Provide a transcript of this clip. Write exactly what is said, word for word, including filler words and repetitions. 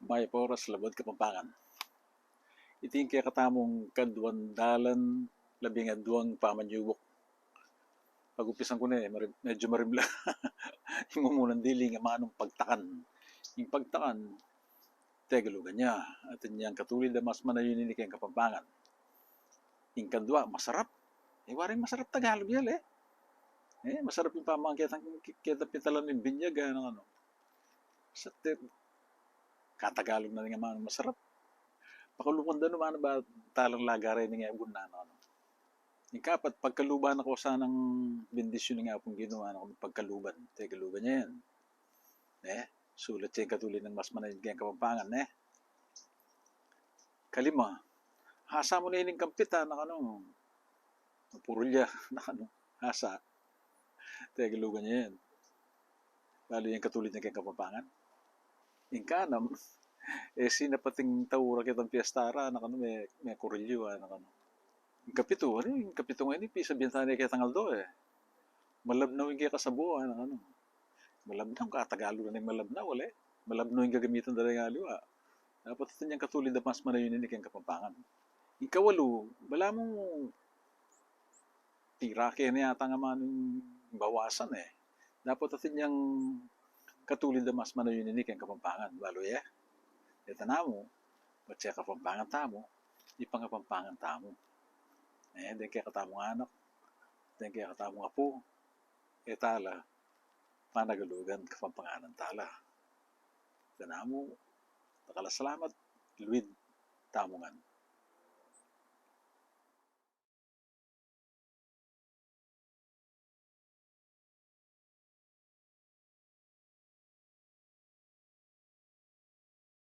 Mayap a oras, Labuad Kapampangan. Iti ing kekatamung kaduang dalan labing aduang pamanyubuk. Pag-umpisan ku ne, mari-, medyo marimla. Ing mumunang dili, ing amanung pagtakan. Ing pagtakan, Tegalugan ya. Atin yang katulid a mas manayun ini keng Kapampangan. Ing kadua, masarap. E, waring masarap Tagalug ya, e. E, masarap ing pamangketang, ketang pitalan ning binyag, a, nung anu. Sa te-, katagalug na ning amanung masarap. Pakalubung da nu, mana ba talang lagare ning ebun na, nung anu. Ing kapat, pagkaluban na ko sanang bendisyun ning Apung Ginu, a, nung anu, pagkaluban. Tegalugan ya yan. Ne? Sulat ya ing katulid nang mas manayun keng Kapampangan, ne? Kalima, hasa mu ne ining kampit, a, nung anu, purulya, nung anu, hasa. Tegalugan ya yan. Balu ya ing katulid na keng Kapampangan. Ing kaanam, e, sinapat ing taura ketang piyesta ra, nung anu, me, mekurilyu, a, nung anu. Ing kapitu, anu, ing kapitu ngeni, pisabian ta ne ketang aldo, e. Malabnaw ing kekasabo, a, nung anu. Malabnaw, katagalug na ning malabnaw, ale. Malabnaw ing gagamitan da ring aliwa. Dapat atin yang katulid a mas manayun ini keng Kapampangan. Ing kawalu, balamu, ira keni atang amanung bawasan, e. Dapat atin yang katulid a mas manayun ini keng Kapampangan. Balu ye? Ita namu, patse Kapampangan tamu, ipangapampangan tamu. E, deng kekatamung anak, deng kekatamung apu, e tala, panagalugan, Kapampanganan tala. Ita namu, dakal a salamat, luid tamu ngan.